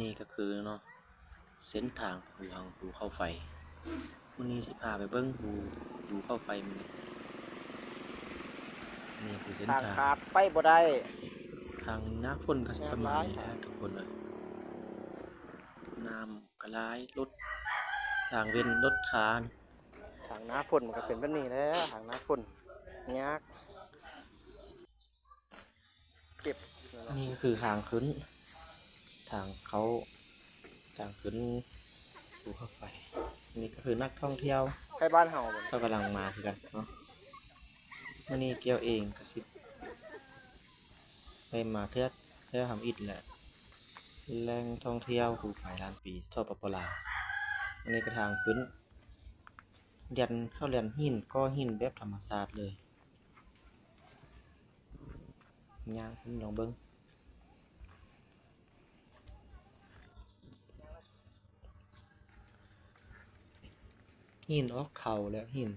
ນີ້ກໍຄືເນາະ ເສັ້ນທາງພູເຂົ້າໄຟ. ມື້ນີ້ຊິພາໄປເບິ່ງພູ ພູເຂົ້າໄຟມື້ນີ້. ນີ້ຄືເສັ້ນທາງ ທາງຂາດໄປບໍ່ໄດ້. ທາງໜ້າຝົນກໍຊິປະມານນີ້ແຫຼະທຸກຄົນເອີຍ. ນ້ຳກໍຫຼາຍ ລົດ ທາງເວັ້ນລົດຄາ. ທາງໜ້າຝົນມັນກໍເປັນແບບນີ້ແຫຼະ ທາງໜ້າຝົນຍາກ. ເກັບ ນີ້ກໍຄືທາງຂຶ້ນ ທາງເຂົ້າ ທາງຂຶ້ນພູເຂົ້າໄຟ. ນີ້ກໍຄືນັກທ່ອງທ່ຽວ ໄທບ້ານເຮົາ ເຂົາກຳລັງມາຄືກັນເນາະ. ມື້ນີ້ກ່ຽວເອງກໍຊິໄດ້ມາເທື່ອ ເທື່ອທຳອິດແຫຼະ ແຫຼ່ງທ່ອງທ່ຽວພູໄຟລ້ານປີ ສປປ ລາວ. ອັນນີ້ກໍທາງຂຶ້ນ ແລ່ນ ເຂົາແລ່ນຫີນ ກໍຫີນແບບທຳມະຊາດເລີຍ. ຍ່າງຂຶ້ນລອງເບິ່ງ ຫີນອອກເຂົາແລ້ວ ຫີນ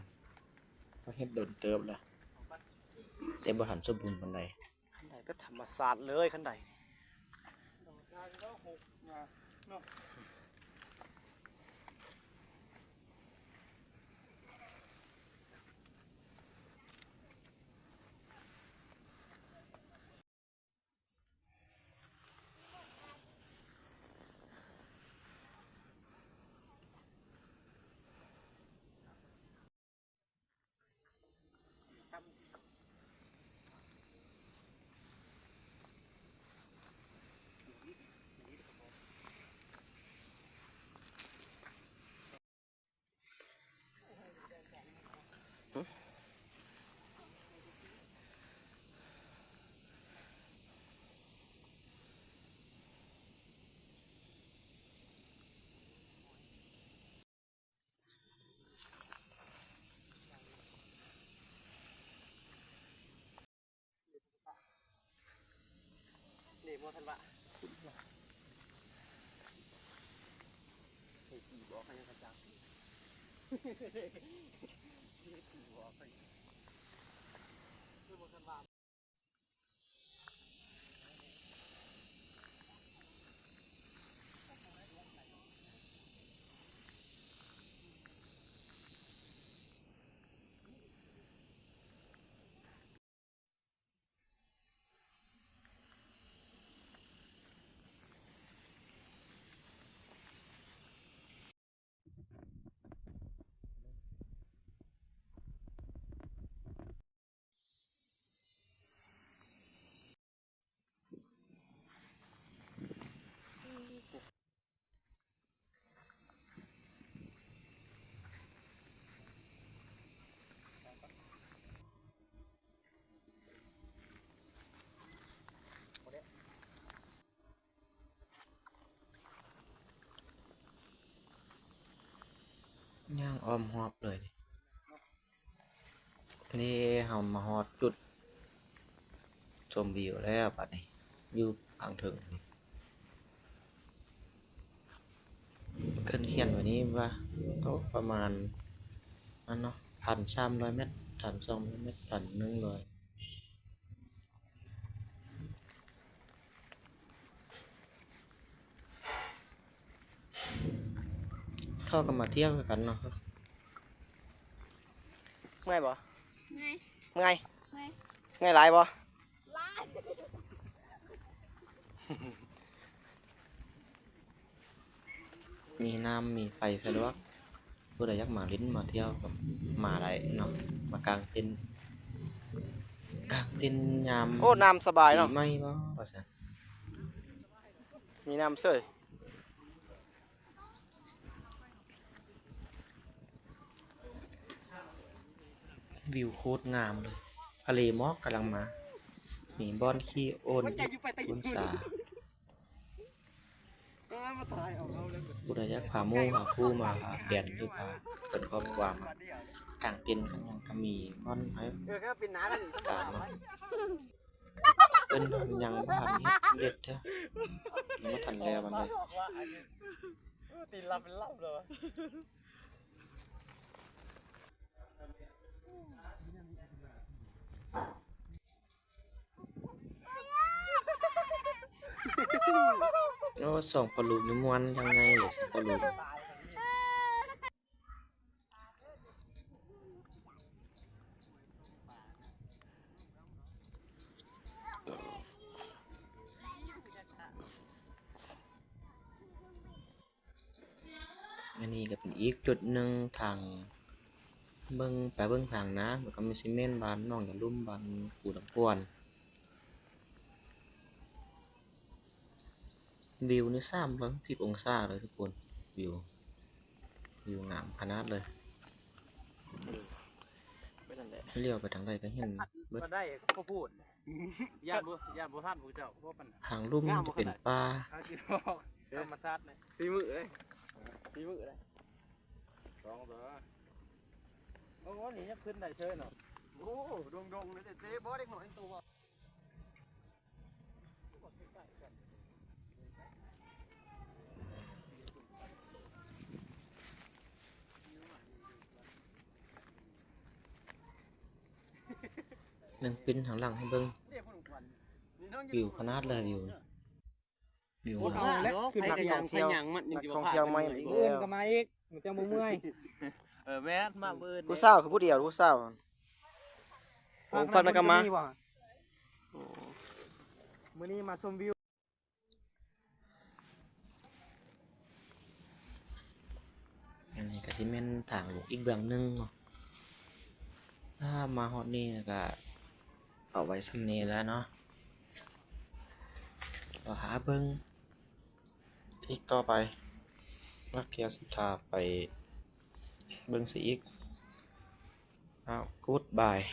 ເຂົາເຮັດດົນເຕີບແລ້ວ ແຕ່ບໍ່ທັນສົມບູນປານໃດ. ຄັນໄດແບບທຳມະຊາດເລີຍ ຄັນໄດ. ເດໂມທັນວະ ເດສີ່ບອກໃຫ້ກະຈັກ ເດສີ່ບອກໃຫ້ ຄືບໍ່ທັນວະ. ຍ່າງອ້ອມຮອບເລີຍ. ນີ້ເຮົາມາຮອດຈຸດຊົມວິວແລ້ວບາດນີ້ ຢູ່ທາງເທິງນີ້ ເພິ່ນຂຽນໄວ້ນີ້ວ່າ ໂຕປະມານນັ້ນເນາະ ພັນສາມຮ້ອຍແມັດ ພັນສອງຮ້ອຍແມັດ ພັນໜຶ່ງຮ້ອຍ. ເຂົາກໍມາທ່ຽວຄືກັນເນາະ. ເມື່ອຍບໍ່? ເມື່ອຍ. ເມື່ອຍ? ເມື່ອຍ. ເມື່ອຍຫຼາຍບໍ່? ຫຼາຍ. ມີນ້ຳມີໄຟສະດວກ ຜູ້ໃດຢາກມາຫຼິ້ນມາທ່ຽວກໍມາໄດ້ເນາະ ມາກາງເຕັນ ກາງເຕັນຍາມ ໂອ້ ນ້ຳສະບາຍເນາະ ປີໃໝ່ບໍ່ວ່າຊັ້ນ ມີນ້ຳເສີຍ. ວິວໂຄດງາມເລີຍ ທະເລໝອກກຳລັງມາ ມີບ່ອນຂີ່ໂອນ ໂອນສາ. ຜູ້ໃດຢາກພາໝູ່ພາຄູ່ມາ ພາແຟນ ຫຼືພາເປັນຄອບຄົວມາກາງເຕັນກັນຫຍັງກໍມີບ່ອນໃຫ້ກາງເນາະ. ເພິ່ນຍັງບໍ່ທັນເຮັດສຳເລັດເທື່ອ ຍັງບໍ່ທັນແລ້ວປານໃດ. ຕີນລຳເປັນລຳເລີຍ. ເ ໂອ້ ສອງພໍ່ລູກນີ້ມ່ວນທາງໃນເລີຍ ສອງພໍ່ລູກ. ອັນນີ້ກໍເປັນອີກຈຸດໜຶ່ງທາງເບິ່ງ ໄປເບິ່ງທາງນາ ແລ້ວກໍມີຊິເມັນບ້ານໜອງຢາລຸ່ມ ບ້ານພູດຳກວນ. ວິວນີ້ສາມຮ້ອຍຫົກສິບອົງສາເລີຍທຸກຄົນ ວິວ ວິວງາມຂະໜາດເລີຍ. ເອີ ໄປທາງໃດ ລ້ຽວໄປທາງໃດກໍເຫັນເບິດ. ບໍ່ໄດ້ ກໍບໍ່ພູດ ຢ້ານບໍ່ ຢ້ານບໍ່ທັນພວກເຈົ້າ ເພາະມັນ ທາງລຸ່ມຈະເປັນປ່າ ທຳມະຊາດນະ ສີ່ມື້ເລີຍ ສີ່ມື້ເລີຍ ສອງຕົວ. ໂອ້ ນີ້ຍັງຂຶ້ນໄດ້ເຊີຍເນາະ ໂອ້ ດົງໆ ເດ້ ບໍ່ເດັກນ້ອຍຕົວ. ນັ່ງປິ່ນທາງຫຼັງໃຫ້ເບິ່ງ ວິວຂະໜາດເລີຍ ວິວ ວິວ. ເອົາແລ້ວ ຂຶ້ນມາ ໄປຫຍັງ ໄປຫຍັງ ມັນຍັງຊິບໍ່ຜ່ານ ມື້ອື່ນກໍມາອີກ ເຈົ້າບໍ່ເມື່ອຍ. ເອີ ແມ່ນ ມາມື້ອື່ນ ຜູ້ສາວຄືຜູ້ດຽວ ຜູ້ສາວ. ໂອ້ ຝັ່ງນັ້ນກໍມາ ມື້ນີ້ມາຊົມວິວ. ອັນນີ້ກໍຊິແມ່ນທາງລົງອີກເບື້ອງໜຶ່ງເນາະ. ອາ ມາຮອດນີ້ກໍເອົາໄວ້ສ່ຳນີ້ແຫຼະເນາະ ກໍຫາເບິ່ງອີກຕໍ່ໄປ ນັກທ່ຽວສິພາໄປເບິ່ງຊະອີກ. ອ້າວ Goodbye.